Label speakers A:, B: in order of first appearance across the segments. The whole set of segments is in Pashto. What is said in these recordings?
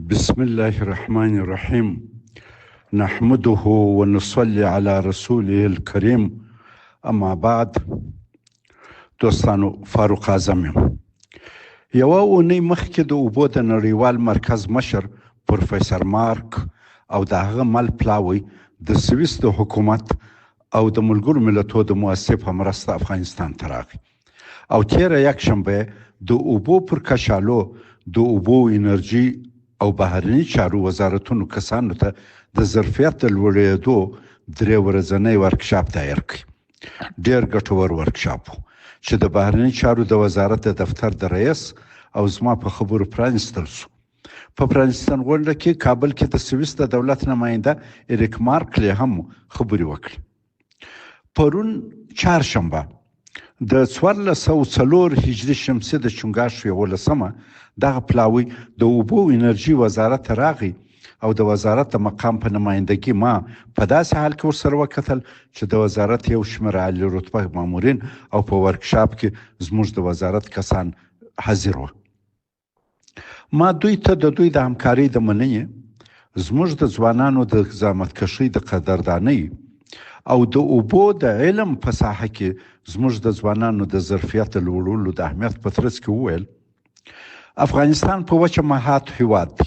A: بسم الله الرحمن الرحیم نحمده ونصلي على رسوله الكريم اما بعد. دوستانو، فاروق اعظم یم. یوه اونۍ مخکې د اوبو د نړیوال مرکز مشر پروفیسور مارک او د هغه مل پلاوی د سویس د حکومت او د ملګرو ملتو د مؤسسې په مرسته افغانستان ته راغی او تېره یکشنبه د اوبو پر کشالو د اوبو، انرژي او بهرني چارو وزارتونو کسانو ته د ظرفیت د لوړېدو 3 ورځنی ورکشاپ دایر کړ. ډېر ګټور ورکشاپ و چې د بهرني چارو د وزارت د دفتر د رئیس او زما په خبرو پرانیستل شو. په پرانیستنغونډه کې کابل کې د سویس د دولت نماینده اریک مارکلي هم خبرې وکړې. پرون چهارشنبه د 1404 هجري شمسي د چنګاښ 11مه دغه پلاوی د اوبو او انرژي وزارت ته راغی او د وزارت د مقام په نمایندګي ما په داسې حال کې ورسره وکتل چې د وزارت یو شمېر عالي رتبه مامورین او په ورکشاپ کې زموږ د وزارت کسان حاضر وو. ما دوی ته د دوی د همکارۍ د مننې، زموږ د ځوانانو د زحمتکښۍ د قدردانۍ او د اوبو د علم په ساحه کې زموږ د ځوانانو د ظرفیت د لوړولو د اهمیت په ترڅ کې وویل: افغانستان په وچه محاط هیواد دی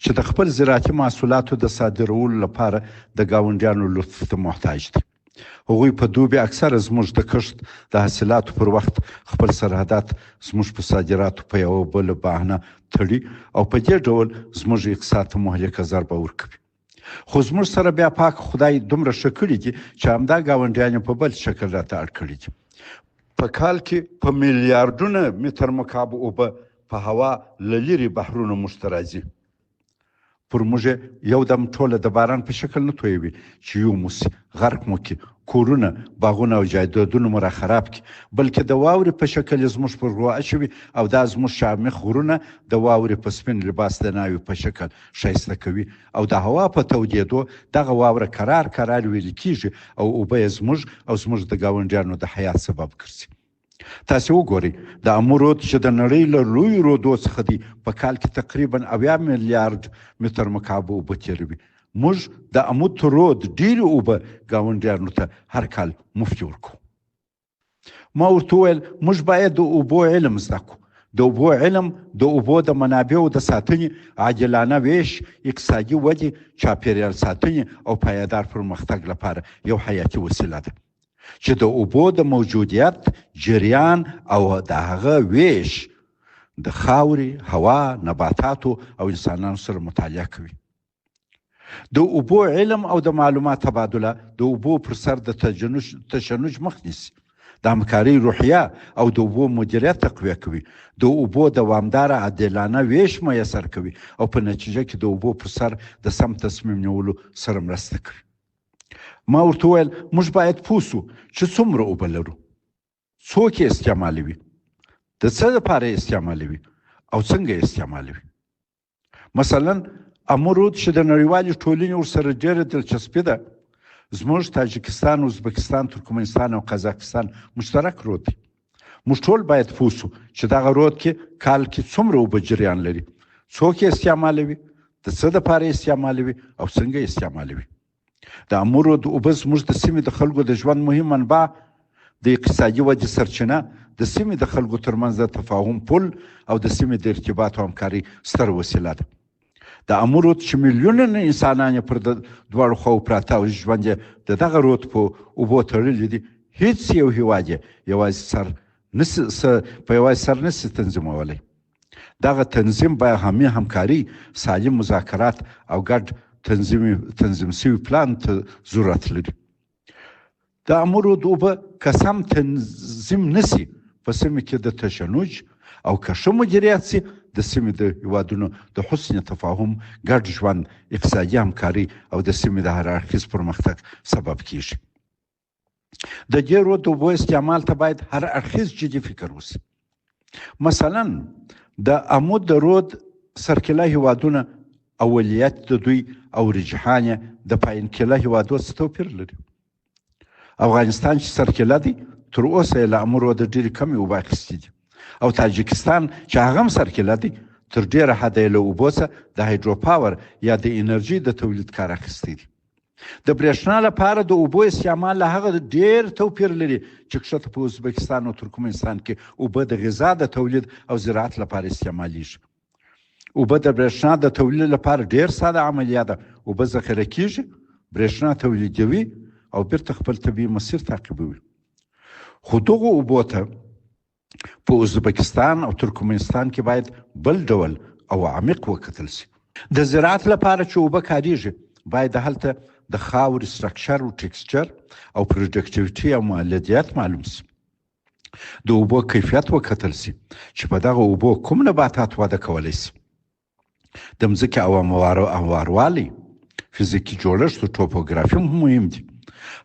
A: چې د خپل زراعتي محصولاتو د صادرولو لپاره د ګاونډیانو لطف ته محتاج دی. هغوی په دوبي اکثره زموږ د کښت د حاصلاتو پر وخت خپل سرحدات زموږ په صادراتو په یوه بله بهانه تړي او په دې ډول زموږ اقتصاد ته مهلکه ضربه ورکوي. خو زموږ سره بیا پاک خدای دومره ښه کړي دي چې همدا ګاونډیان یې په بل شکل راته اړ کړي دي. په کال کې په میلیارډونه متر مکعب اوبه په هوا له لیرې بحرونو موږ ته راځي. پر موږ یو دم ټوله د باران په شکل نه تویوي چې یو مو سي، غرق مو کړي، کورونه، باغونه او جایدادونه مو را خراب کړي، بلکې د واورې په شکل یې زموږ پر غرو اچوي او دا زموږ شامخ غرونه د واورې په سپین لباس د ناوې په شکل ښایسته کوي او د هوا په تودېدو دغه واوره کرار کرار ویلي کېږي او اوبه یې زموږ او زموږ د ګاونډیانو د حیات سبب ګرځي. تاسې وګورئ، د امو رود چې د نړۍ له لویو رودو څخه دی، په کال کې تقریبا 70 میلیارډ متر مکعب اوبه تېروي. موږ د امو تر رود ډېرې اوبه ګاونډیانو ته هر کال مفتې ورکوو. ما ورته وویل، موږ باید د اوبو علم زده کړو. د اوبو علم د اوبو د منابعو د ساتنې، عادلانه ویش، اقتصادي ودې، چاپېریال ساتنې او پایدار پرمختګ لپاره یو حیاتي وسیله ده چې د اوبو د موجودیت، جریان او د هغه ویش د خاورې، هوا، نباتاتو او انسانانو سره مطالعه کوي. د اوبو علم او د معلومات تبادله د اوبو پر سر د تشنج مخ نیسي، د همکارۍ روحیه او د اوبو مدیریت تقویه کوي، د اوبو دوامداره عادلانه ویش میسر کوي او په نتیجه کې د اوبو پر سر د سم تصمیم نیولو سره مرسته کوي. ما ورته وویل، موږ باید پوه شو چې څومره اوبه لرو، څوک یې استعمالوي، د څه لپاره یې استعمالوي او څنګه یې استعمالوي. مثلا امو رود چې د نړیوالې ټولنې ورسره ډېره دلچسپي ده، زموږ، تاجکستان، ازبکستان، ترکمنستان او قزاقستان مشترک رود دی. موږ ټول باید پوه شو چې دغه رود کې کال کې څومره اوبه جریان لري، څوک یې استعمالوي، د څه لپاره یې استعمالوي او څنګه یې استعمالوي. د امو رود اوبه زموږ د سیمې د خلکو د ژوند مهم منبع، د اقتصادي ودې سرچینه، د سیمې د خلکو ترمنځ د تفاهم پل او د سیمې د ارتباط او همکارۍ ستره وسیله ده. د امو رود چې میلیونونه انسانان یې پر دواړو خواوو پراته او ژوند یې د دغه رود په اوبو تړلي دي، هیڅ یو هیواد یې یوازې سر نسي په یوازې سر نسي تنظیمولی. دغه تنظیم باهمي همکاري، سالم مذاکرات او ګډ تنظیم شوي پلان ته ضرورت لري. د امو رود اوبه که سم تنظیم نسي، په سیمه کې د تشنج او که ښه مدیریت شي، د سیمې د هیوادونو د حسن تفاهم، ګډ ژوند، اقتصادي همکاري او د سیمې د هر اړخیز پرمختګ سبب کیږي. د دې رود د اوبو استعمال ته باید هر اړخیز جدي فکر وشي. مثلا د امو د رود سرکیله هیوادونه، اولیت د دوی او رجحان یې د پاینکیله هیوادو څخه توپیر لري. افغانستان چې سرکیله دی، تر اوسه یې له امو روده ډېرې کمې اوبه اخیستې دي او تاجکستان چې هغه هم سرکیله دی، تر ډېره حده یې له اوبو څخه د هایدرو پاور یا د انرژۍ د تولید کار اخیستی دی. د برېښنا لپاره د اوبو استعمال له هغه ډېر توپیر لري چې کښته په ازبکستان او ترکمنستان کې اوبه د غذا د تولید او زراعت لپاره استعمالیږي. اوبه د برېښنا د تولید لپاره ډېر ساده عملیه ده. اوبه ذخیره کیږي، برېښنا تولیدوي او بیرته خپل طبیعي مسیر تعقیبوي. خو دغو اوبو ته په ازبکستان او ترکمنستان کې باید بل ډول او عمیق وکتل شي. د زراعت لپاره چې اوبه کاریږي، باید هلته د خاورې سټرکچر او ټیکسچر او پروډکټیویټي او مولدیت معلوم شي. د اوبو کیفیت وکتل شي چې په دغه اوبو کوم نباتات وده کولی شي. د مځکې او همواروالی، فزیکي جوړښت او ټوپوګرافي هم مهم دي.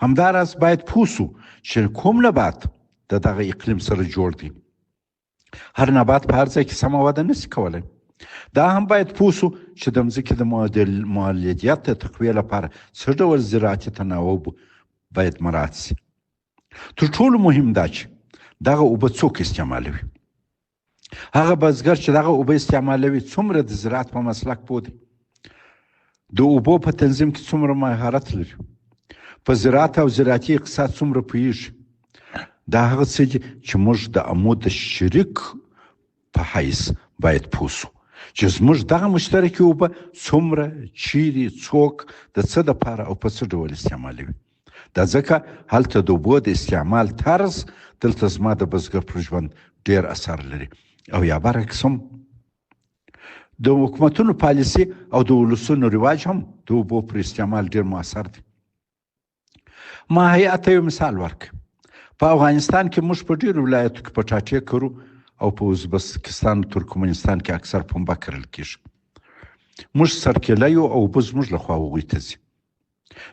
A: همداراز باید پوه شو چې کوم نبات د دغه اقلیم سره جوړ دی. هر نبات په هر ځای کې سمه وده نشي کولی. دا هم باید پوه شو چې د مځکې د مولدیت د تقویې لپاره څه ډول زراعتي تناوب باید مراعات شي. تر ټولو مهم دا چې دغه اوبه څوک استعمالوي. هغه بزګر چې دغه اوبه استعمالوي څومره د زراعت په مسلک پوه دی، د اوبو په تنظیم کې څومره مهارت لري، په زراعت او زراعتي اقتصاد څومره پوهیږي. دا هغه څه دي چې موږ د امو د شریک په حیث باید پوه شو چې زموږ دغه مشترکې اوبه څومره، چیرې، څوک، د څه دپاره او په څه ډول استعمالوي. دا ځکه هلته د اوبو د استعمال طرز دلته زما د بزګر پر ژوند ډیر اثر لري او یا برعکس هم. د حکومتونو پالیسي او د ولسونو رواج هم د اوبو پر استعمال ډیر موثر دی. ما هیئت ته یو مثال ورکړ. په افغانستان کې موږ په ډیرو ولایتو کې پټاټې کرو او په ازبکستان او ترکمنستان کې اکثر پنبه کرل کیږي. موږ سرکیله یو او اوبه زموږ له خوا هغوی ته ځي.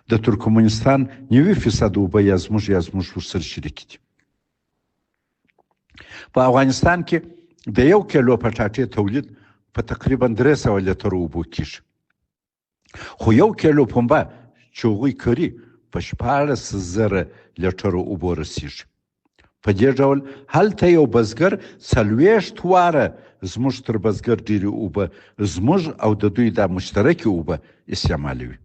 A: د ترکمنستان 90% اوبه یا زموږ یا زموږ ورسره شریکې دي. په افغانستان کې د 1 کیلو پټاټې تولید په تقریبا 300 لیترو اوبو کیږي، خو 1 کیلو پنبه چې هغوی کري په 16,000 لیټرو اوبو رسیږي. په دې ډول هلته یو بزګر 40 واره زموږ تر بزګر ډېرې اوبه زموږ او د دوی دا مشترکې اوبه استعمالوي.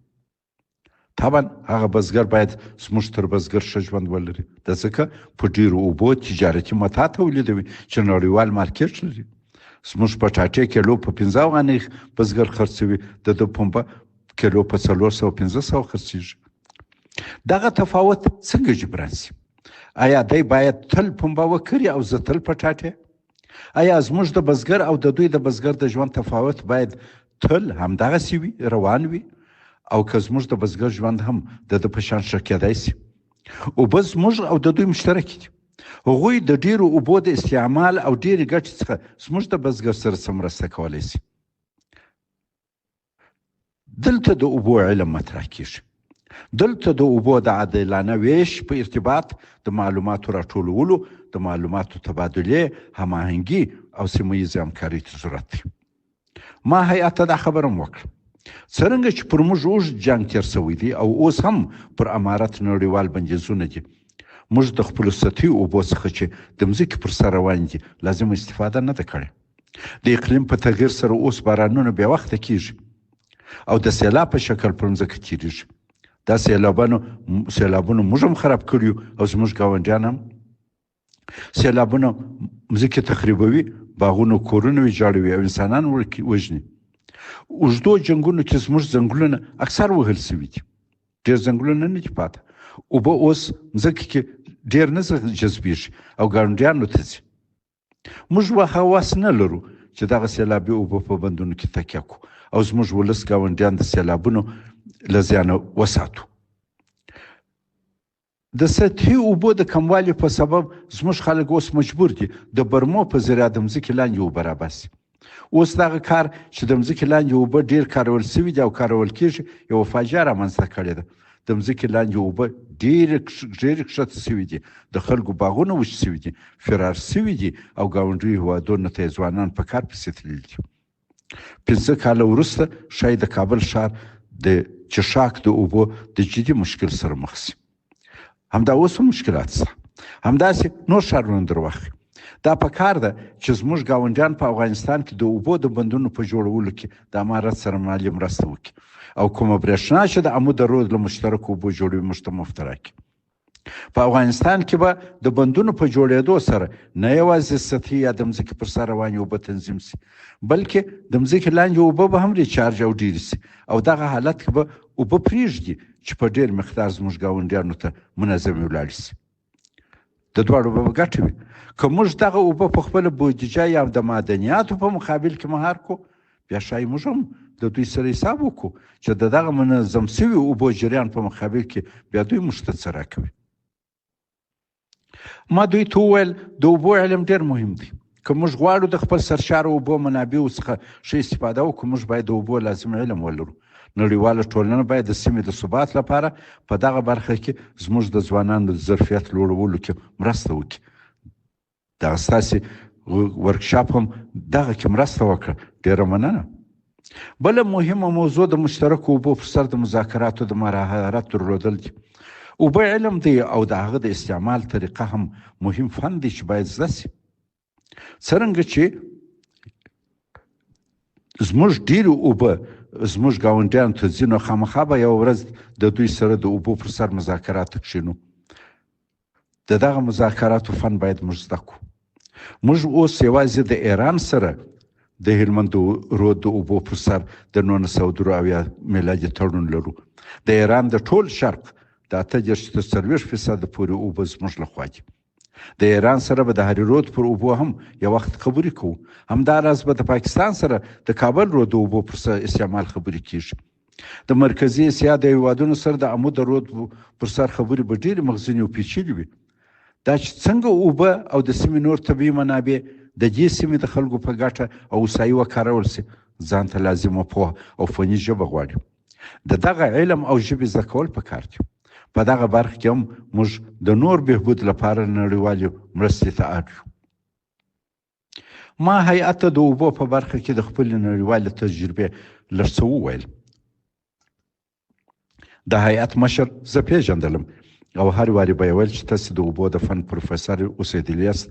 A: طبعا هغه بزګر باید زموږ تر بزګر ښه ژوند ولري، دا ځکه په ډېرو اوبو تجارتي متاع تولیدوي چې نړیوال مارکیټ لري. زموږ پټاټې کیلو په 5 افغانۍ بزګر خرڅوي، د ده پنبه کیلو په 400-500 خرڅېږي. دغه تفاوت څنګه جبران شي؟ آیا دی باید تل پنبه وکري او زه تل پټاټې؟ آیا زموږ د بزګر او د دوی د بزګر د ژوند تفاوت باید تل همدغسې وي، روان وي، او که زموږ د بزګر ژوند هم د ده په شان ښه کېدای شي؟ اوبه زموږ او د دوی مشترکې دي. هغوی د ډېرو اوبو د استعمال او ډېرې ګټې څخه زموږ د بزګر سره څه مرسته کولی شي؟ دلته د اوبو علم مطرح کیږي. دلته د اوبو د عادلانه ویش په ارتباط د معلوماتو راټولولو، د معلوماتو تبادلې، هماهنګي او سیمه ییزې همکارۍ ته ضرورت دی. ما هیئت ته دا خبره هم وکړه، څرنګه چې پر موږ اوږد جنګ تېر شوی دی او اوس هم پر امارت نړیوال بندیزونه دي، موږ د خپلو سطحي اوبو څخه چې د مځکې پر سر روان دي لازمه استفاده نه ده کړې. د اقلیم په تغییر سره اوس بارانونه بې وخته کیږي او د سیلاب په شکل پر مځکه تېرېږي. دا سیلابونو موږ هم خراب کړي یو او زموږ ګاونډیان هم. سیلابونه مځکې تخریبوي، باغونو کورونه ویجاړوي او انسانان وژني. اوږدو جنګونو کې زموږ ځنګلونه اکثر وهل شوي دي، ډېر ځنګلونه نه دي پاته. اوبه اوس مځکې کې ډېر نه جذبېږي او ګاونډیانو ته ځي. موږ هغه وس نه لرو چې دغه سیلابي اوبه په بندونو کې تکیه کړو او زموږ ولس ګاونډیان د سیلابونو له زیانه وساتو. د سطحي اوبو د کموالي په سبب زموږ خلک اوس مجبور دي د برمو په ذریعه د مځکې لاندې اوبه راباسي. اوس دغه کار چې د مځکې لاندې اوبه ډېر کارول شوي دي او کارول کېږي یوه فاجعه رامنځته کړې ده. د مځکې لاندې اوبه ډېرې کښته شوي دي، د خلکو باغونه وچ شوي دي، فرار شوي دي او ګاونډیو هېوادونو ته یې ځوانان په کار پسې تللي دي. 5 کاله وروسته ښایي د کابل ښار د چښاک د اوبو د جدي مشکل سره مخ شي. همدا اوس هم مشکلات شته، همداسې نور ښارونه در واخلي. دا په کار ده چې زموږ ګاونډیان په افغانستان کې د اوبو د بندونو په جوړولو کې د امارت سره مالي مرسته وکړي او کومه برېښنا چې د امو د رود له مشترکو اوبو جوړوي، موږ ته مفته راکړي. په افغانستان کې به د بندونو په جوړېدو سره نه یوازې سطحي یا د مځکې پر سر روانې اوبه تنظیم شي، بلکې د مځکې لاندې اوبه به هم ریچارج او ډېرې شي او دغه حالت کې به اوبه پرېږدي چې په ډېر مقدار زموږ ګاونډیانو ته منظمې ولاړې شي. د دواړو به ګټه وي. که موږ دغه اوبه په خپله بودیجه یا د معدنیاتو په مقابل کې مهار کړو، بیا ښایي موږ هم د دوی سره حساب وکړو چې د دغه منظم شوي اوبو جریان په مقابل کې بیا دوی موږ ته څه راکوي. ما دوی ته وویل، د اوبو علم ډېر مهم دی. که موږ غواړو د خپل سرشاره اوبو منابعو څخه ښه استفاده وکړو، موږ باید د اوبو لازم علم ولرو. نړیواله ټولنه باید د سیمې د ثبات لپاره په دغه برخه کې زموږ د ځوانانو د ظرفیت لوړولو کې مرسته وکړي. دغه ستاسې ورکشاپ هم دغه کې مرسته وکړه، ډېره مننه. بله مهمه موضوع د مشترکو اوبو پر سر د مذاکراتو د مهارت درلودل دي. اوبه علم دی او د هغه د استعمال طریقه هم مهم فن دی چې باید زده شي. څرنګه چې زموږ ډېرې اوبه زموږ ګاونډیانو ته ځي، نو خامخا به یوه ورځ د دوی سره د اوبو پر سر مذاکرات کښېنو. د دغه مذاکراتو فن باید موږ زده کړو. موږ اوس یوازې د ایران سره د هلمند رود د اوبو پر سر د 1973 میلادي تړون لرو. د ایران د ټول شرق د 38 تر 40% پورې اوبه زموږ له خوا دي. د ایران سره به د هریرود پر اوبو هم یو وخت خبرې کوو. همداراز به د پاکستان سره د کابل رود د اوبو پر استعمال خبرې کیږي. د مرکزي اسیا د هیوادونو سره د امو د رود پر سر خبرې به ډېرې مغزنې او پیچلې وي. دا چې څنګه اوبه او د سیمې نور طبیعي منابع د دې سیمې د خلکو په ګټه او هوسايي وکارول شي، ځان ته لازمه پوهه او فني ژبه غواړي. د دغه علم او ژبې زده کول پکار دي. په دغه برخه کې هم موږ د نور بهبود لپاره نړیوالې مرستې ته اړ یو. ما هیئت ته د اوبو په برخه کې د خپلې نړیوالې تجربې لږ څه وویل. د هیئت مشر زه پېژندلم او هر وارې به یې ویل چې تاسې د اوبو د فن پروفیسر اوسېدلي یاست،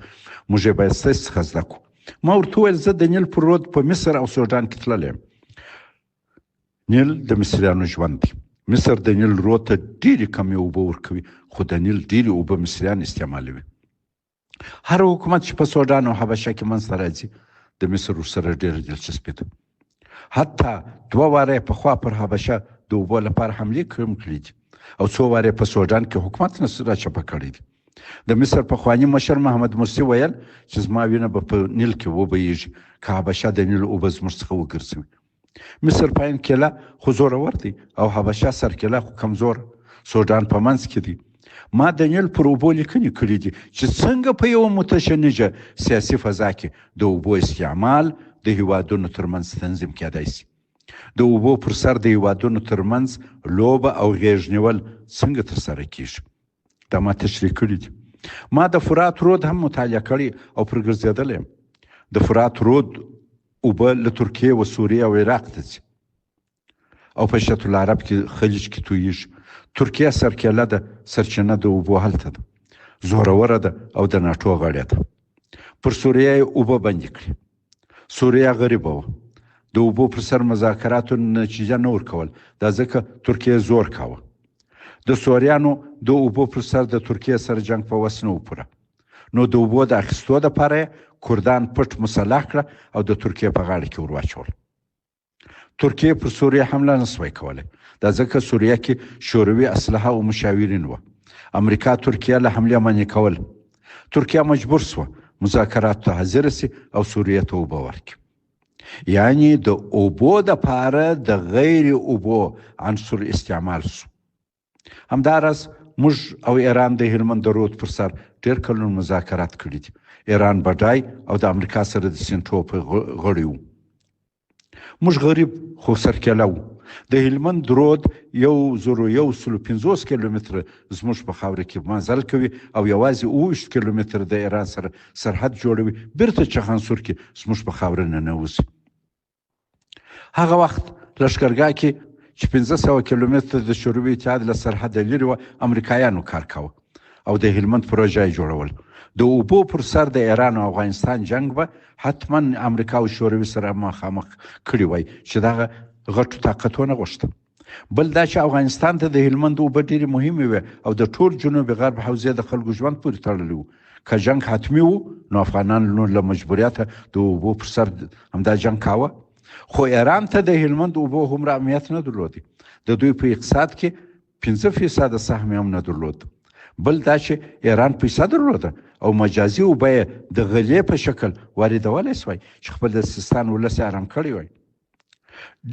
A: موږ یې باید ستاسې څخه زده کړو. ما ورته وویل، زه د نیل پر رود په مصر او سوډان کې تللی یم. نیل د مصریانو ژوند دی. مصر د نیل رود ته ډېرې کمې اوبه ورکوي، خو د نیل ډېرې اوبه مصریان استعمالوي. هر حکومت چې په سوډان او حبشه کې منځته راځي، د مصر ورسره ډېره دلچسپي ده. حتی دوه واره یې پخوا پر حبشه د اوبو لپاره حملې هم کړې دي او څو واره یې په سوډان کې حکومت نه راچپه کړی دی. د مصر پخواني مشر محمد مرسي ویل چې زما وینه به په نیل کې وبهیږي که حبشه د نیل اوبه زموږ څخه وګرځوي. مصر په عین کېله خو زورور دی او حبشه سرکېله خو کمزوره. سوډان په منځ کې دی. ما د نیل پر اوبو لیکنې کړې دي چې څنګه په یوه متشنجه سیاسي فضا کې د اوبو استعمال د هیوادونو ترمنځ تنظیم کېدای شي. د اوبو پر سر د هیوادونو ترمنځ لوبه او غېږ نیول څنګه ترسره کیږي، دا ما تشریح کړي دي. ما د فرات رود هم مطالعه کړی او پر ګرځېدلی یم. د فرات رود اوبه له ترکیې و سوریې او عراق ته ځي او په شط العرب کې خلیج کې تویږي. ترکیه سرکېله ده، سرچینه د اوبو هلته ده، زوروره ده او د ناټو غړې ده. پر سوریه یې اوبه بندې کړې. سوریه غریبه وه، د اوبو پر سر مذاکراتو نتیجه نه ورکول، دا ځکه ترکیې زور کاوه. د سوریانو د اوبو پر سر د ترکیې سره جنګ په وس نه و پوره، نو د اوبو د اخیستو دپاره یې کردان پټ مسلح کړه او د ترکیې په غاړه کې ورواچول. ترکیې پر سوریه حمله نه سوای کولی، دا ځکه سوریه کې شوروي اسلحه او مشاورین وه. امریکا ترکیه له حملې منع کول. ترکیه مجبور سوه مذاکراتو ته حاضره سي او سوریې ته اوبه ورکړي. یعنی د اوبو دپاره د غیر اوبو عنصر استعمال سو. همداراز موږ او ایران د هلمند د رود پر سر ډېر کلونه مذاکرات کړي دي. ایران بډای او د امریکا سره د سینټو په غړی و. موږ غریب خو سرکېله وو. د هلمند رود 1150 کیلومتره زموږ په خاوره کې مزل کوي او یوازې 27 کیلومتره د ایران سره سرحد جوړوي، بیرته چخانسور کې زموږ په خاوره ننوځي. هغه وخت لښکرګاه کې چې 500 کیلومتره د شوروي اتحاد له سرحده لرې وه، امریکایانو کار کاوه. او د هلمند پروژه یې جوړول. د اوبو پر سر د ایران او افغانستان جنګ به حتما امریکا او شوروي سره مخامخ کړي وای چې دغه غټو طاقتونه غوښته. بل دا چې افغانستان ته د هلمند اوبه ډېرې مهمې وې او د ټول جنوبي غرب حوزې د خلکو ژوند پورې تړلی وو. که جنګ حتمي وو نو افغانان نو له مجبوریته د اوبو پر سر همدا جنګ کاوه. خو ایران ته د هلمند اوبو هومره اهمیت نه درلود. د دوی په اقتصاد کې 5% سهم یې هم نه درلود. بل دا چې ایران پیسه درلوده او مجازي اوبه یې د غلې په شکل واردولی سوای چې خپل د سیستان ولس یې ارام کړی وای.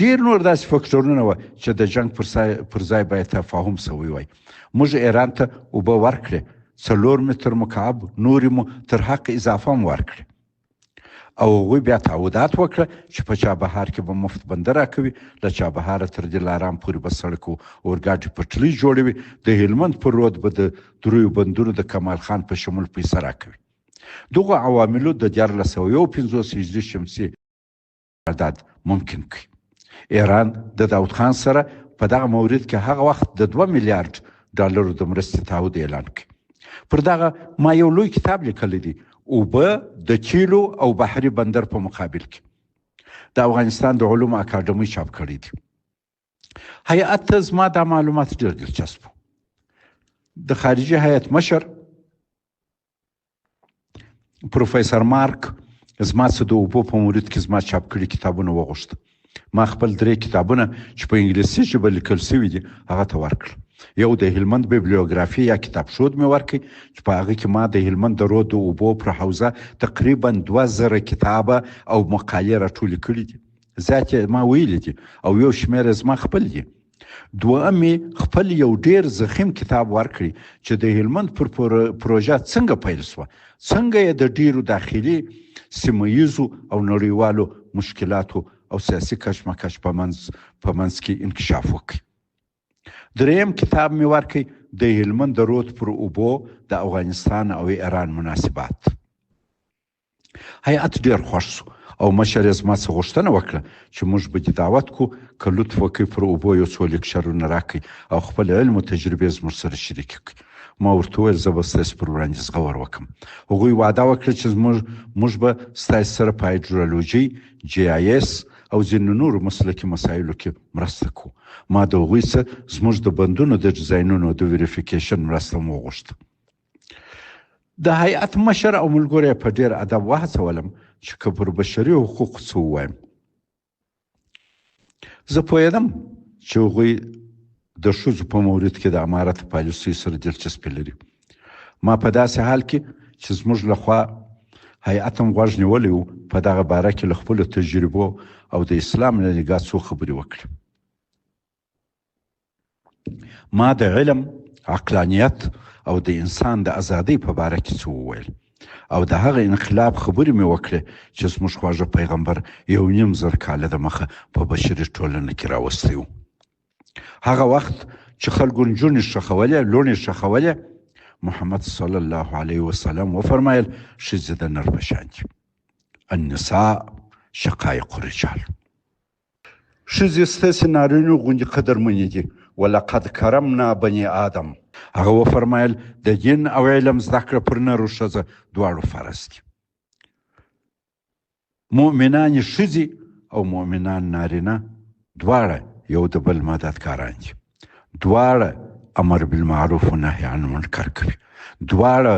A: ډیر نور داسې فکټورونه وه چې د جنګ پر ځای باید تفاهم سوی وای. موږ ایران ته اوبه ورکړې، 4 متر مکعب نورې مو تر حق اضافه هم ورکړې او هغوی بیا تعهدات وکړه چې په چابهار کې به مفت بندر راکوي، له چابهاره تر دلارام پورې به سړک او اورګاډي پټلۍ جوړوي، د هلمند پر رود به د دریو بندونو د کمال خان په شمول پیسه راکوي. دغو عواملو د 1351 هجري شمسي قرارداد ممکن کړ. ایران د داود خان سره په دغه مورد کې هغه وخت د 2 میلیارډ ډالرو د مرستې تعهد اعلان کړ. پر دغه ما یو لوی کتاب لیکلی دی، اوبه د تیلو او بحري بندر په مقابل کې، د افغانستان د علومو اکاډمۍ چاپ کړی دی. هیئت ته زما دا معلومات ډېر دلچسپ وو. د خارجي هیئت مشر پروفیسور مارک زما څه د اوبو په مورد کې زما چاپ کړي کتابونه وغوښتل. ما خپل 3 کتابونه چې په انګلیسي ژبه لیکل شوي دي هغه ته ورکړل. یو د هلمند بیبلیوګرافي یا کتابښود مې ورکړ چې په هغه کې ما د هلمند د رود د اوبو پر حوزه تقریبا 2000 کتابه او مقالې راټولې کړي دي. زیات یې ما ویلي دي او یو شمېر یې زما خپل دي. دوهم مې خپل یو ډېر ضخیم کتاب ورکړي چې د هلمند پر پروژه څنګه پیل شوه، څنګه یې د ډېرو داخلي، سیمه ییزو او نړیوالو مشکلاتو او سیاسي کشمکش په منځ کې انکشاف وکړي. دریم کتاب مې ورکړي د هلمند د رود پر اوبو د افغانستان او ایران مناسبات. هیئت ډېر خوښ شو او مشر یې زما څخه غوښتنه وکړه چې موږ به دې دعوت کړو که لطف وکړئ پر اوبو یو څو لیکچرونه راکړئ او خپل علم او تجربې زموږ سره شریکې کړئ. ما ورته وویل زه به ستاسو پر وړاندې زغور وکړم. هغوی وعده وکړه چې موږ به ستاسو سره په هایدرولوژي، جي آی اس او ځینو نورو مسلکي مسایلو کې مرسته کوو. ما د هغوی څخه زموږ د بندونو د ډیزاینونو د ویریفیکیشن مرسته هم وغوښته. د هیئت مشر او ملګرو یې په ډېر ادب وهڅولم چې که پر بشري حقوقو څه ووایم. زه پوهېدم چې هغوی د ښځو په مورد کې د امارت پالیسۍ سره دلچسپي لري. ما په داسې حال کې چې زموږ له خوا هیئت هم غوږ نیولی و، په دغه باره کې له خپلو تجربو او د اسلام له نګاه څو خبرې وکړې. ما د علم، عقلانیت او د انسان د ازادۍ په باره کې څه وویل او د هغه انقلاب خبرې مې وکړې چې زموږ خواږه پیغمبر 1500 کاله د مخه په بشري ټولنه کې راوستی و. هغه وخت چې خلکو نجونې ښخولې، لوڼې ښخولې، محمد صلی الله علیه وسلم وفرمایل ښځې د نر په شان دي، النساء شقایق الرجال. ښځې ستاسې نارینو غوندې قدرمنې دي، ولقد کرمنا بني آدم. هغه وفرمایل د دین او علم زده کړه پر نر او ښځه دواړو فرض دي. مؤمنانې ښځې او مؤمنان نارینه دواړه یو د بل مددکاران دي، دواړه امر بالمعروف او نهی عن المنکر کوي، دواړه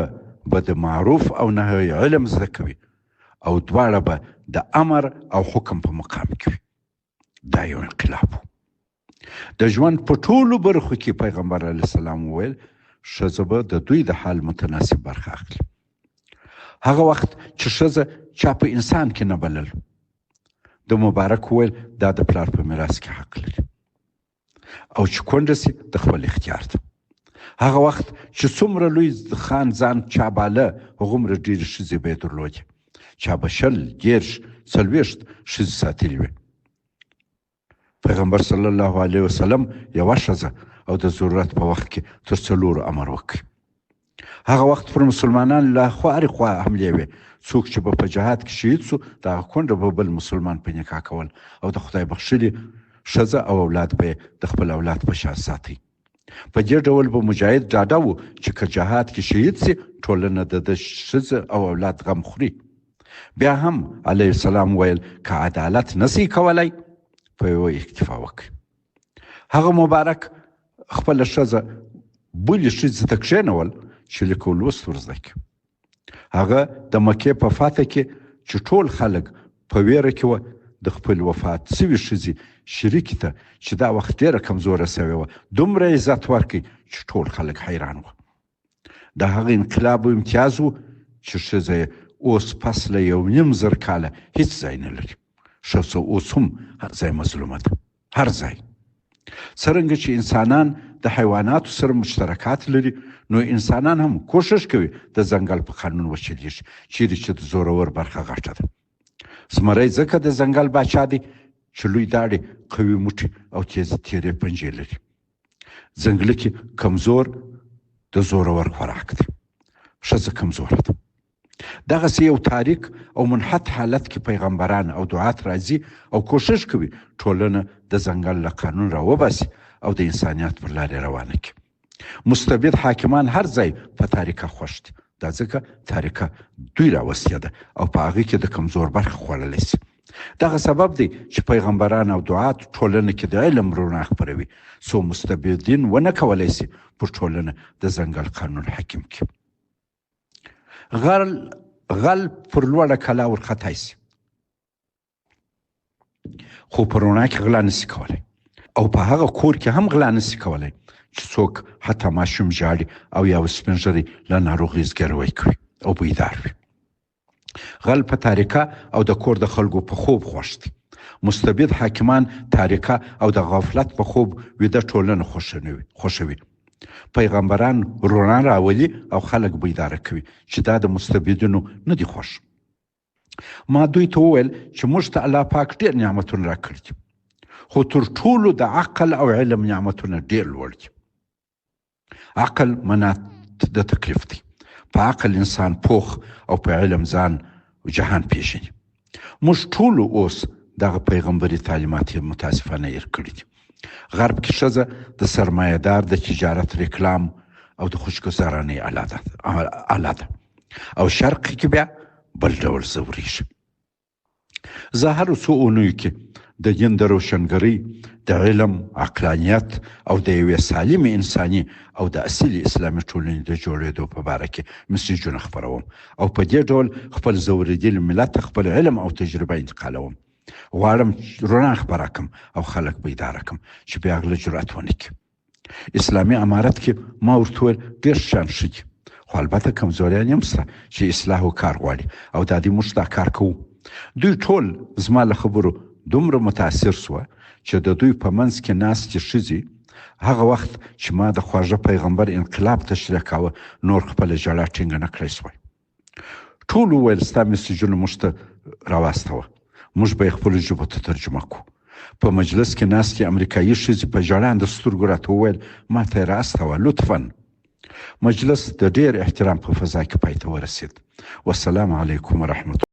A: به د معروف او نهی علم زده کوي او دواړه به د امر او حکم په مقام کې وي. دا یو انقلاب و. د ژوند په ټولو برخو کې پیغمبر علیه السلام وویل ښځه به د دوی د حال متناسب برخه اخلي. هغه وخت چې ښځه چا په انسان کې نه بلل، د مبارک وویل دا د پلار په میراث کې حق لري او چې کونډه سي د خپل اختیار ده. هغه وخت چې څومره لوی خان ځان چا باله، هغومره ډېرې ښځې به یې درلودې، چا به 20، 30، 40 ښځې ساتلې وې. پیغمبر صلی الله علیه وسلم یوه ښځه او د ضرورت په وخت کې تر 4 امر وکړ. هغه وخت پر مسلمانانو له هرې خوا حملې وې، څوک چې به په جهاد کې شهید سو د هغه کونډه به بل مسلمان په نکاح کول او د خدای بخښلي ښځه او اولاد به یې د خپل اولاد په شان ساتي. په دې ډول به مجاهد ډاډه و چې که جهاد کې شهید شي، ټولنه د ده ښځه او اولاد غم خوري. بیا هم علیه السلام ویل که عدالت نسی کولای په یوه اکتفا وکړئ. هغه مبارک خپله ښځه بلې ښځې ته کښېنول چې لیک او لوست ور زده کړي. هغه د مکې په فتح کې چې ټول خلک په ویره کې وه د خپل وفات شوي ښځې شریکې ته چې دا وخت ډیره کمزوره شوې وه دومره عزت ورکړ چې ټول خلک حیران وه. د هغه انقلاب او امتیاز و چې ښځه یې اوس پس له 1500 کاله هیڅ ځای نه لري. ښځه اوس هم هر ځای مظلومه ده، هر ځای. څرنګه چې انسانان د حیواناتو سره مشترکات لري، نو انسانان هم کوشش کوي د ځنګل په قانون وچلیږي، چیرې چې د زورور برخه غټه ده. زمری ځکه د ځنګل باچا دی چې لوی داړي، قوي موټي او تیزې تیرې پنجې لري. ځنګله کې کمزور د زورور خوراک دی، ښځه کمزوره ده. دغسې یو تاریک او منحط حالت کې پیغمبران او دعات راځي او کوشش کوي ټولنه د ځنګل له قانون راوباسي او د انسانیت پر لارې روانه کړي. مستبد حاکمان هر ځای په تاریکه خوښ دي، دا ځکه تاریکه دوی راوستې ده او په هغه کې د کمزور برخه خوړلی شي. دغه سبب دی چې پیغمبران او دعات ټولنه کې د علم رڼا خپروي، څو مستبدین ونه کولی شي پر ټولنه د ځنګل قانون حاکم کړي. غل پر لوړه کلا ورختای شي، خو په رڼا کې غلا نشي کولی او په هغه کور کې هم غلا نشي کولی چې څوک حتی ماشوم ژاړي او یا سپین ږیری له ناروغۍ زګیروی کوي او بیدار وي. غل په تاریکه او د کور د خلکو په خوب خوښ دی. مستبد حاکمان تاریکه او د غفلت په خوب ویده ټولنه خوښوي. پیغمبران رڼا راولي او خلک بیداره کوي چې دا د مستبدینو نه دي خوښ. ما دوی ته وویل چې موږ ته الله پاک ډېر نعمتونه راکړي دي، خو تر ټولو د عقل او علم نعمتونه ډېر لوړ دي. عقل منات د تکلیف دی. په عقل انسان پوخ او په علم ځان جهان پیژني. موږ ټولو اوس دغه پیغمبري تعلیمات یې متاسفانه هېر کړي دي. غرب کې ښځه د سرمایهدار د تجارت رکلام او د خوشګذرانۍ اله ده او شرق کې بیا بل ډول ځورېږي. زه هرو څو اونیو کې د دین د روشنګرۍ، د علم، عقلانیت او د یوې سالمې انساني او د اصیلې اسلامي ټولنې د جوړېدو په باره کې مسیجونه خپروم او په دې ډول خپل ځورېدلي ملت ته خپل علم او تجربه انتقالوم. غواړم رڼا خپره کړم او خلک بیداره کړم چې بیا غله جرأت ونه کړي. اسلامي امارت کې ما ورته وویل ډېر شیان ښه دي، خو البته کمزوریان هم شته چې اصلاح او کار غواړي او دا دی موږ دا کار کوو. دوی ټول زما له خبرو دومره متاثر شوه چې د دوی په منځ کې ناستې ښځې هغه وخت چې ما د خواږه پیغمبر انقلاب تشریح کاوه نور خپله ژړا ټینګه نه کړای شوای. ټولو ویل ستا مسیجونه موږ ته راواستوه، موږ به یې خپلو ژبو ته ترجمه کړو. په مجلس کې ناستې امریکایي ښځې په ژړانده سترګو راته وویل ما ته یې رااستوه لطفا. مجلس د ډېر احترام په فضا کې پای ته ورسېد. والسلام علیکم ورحمة.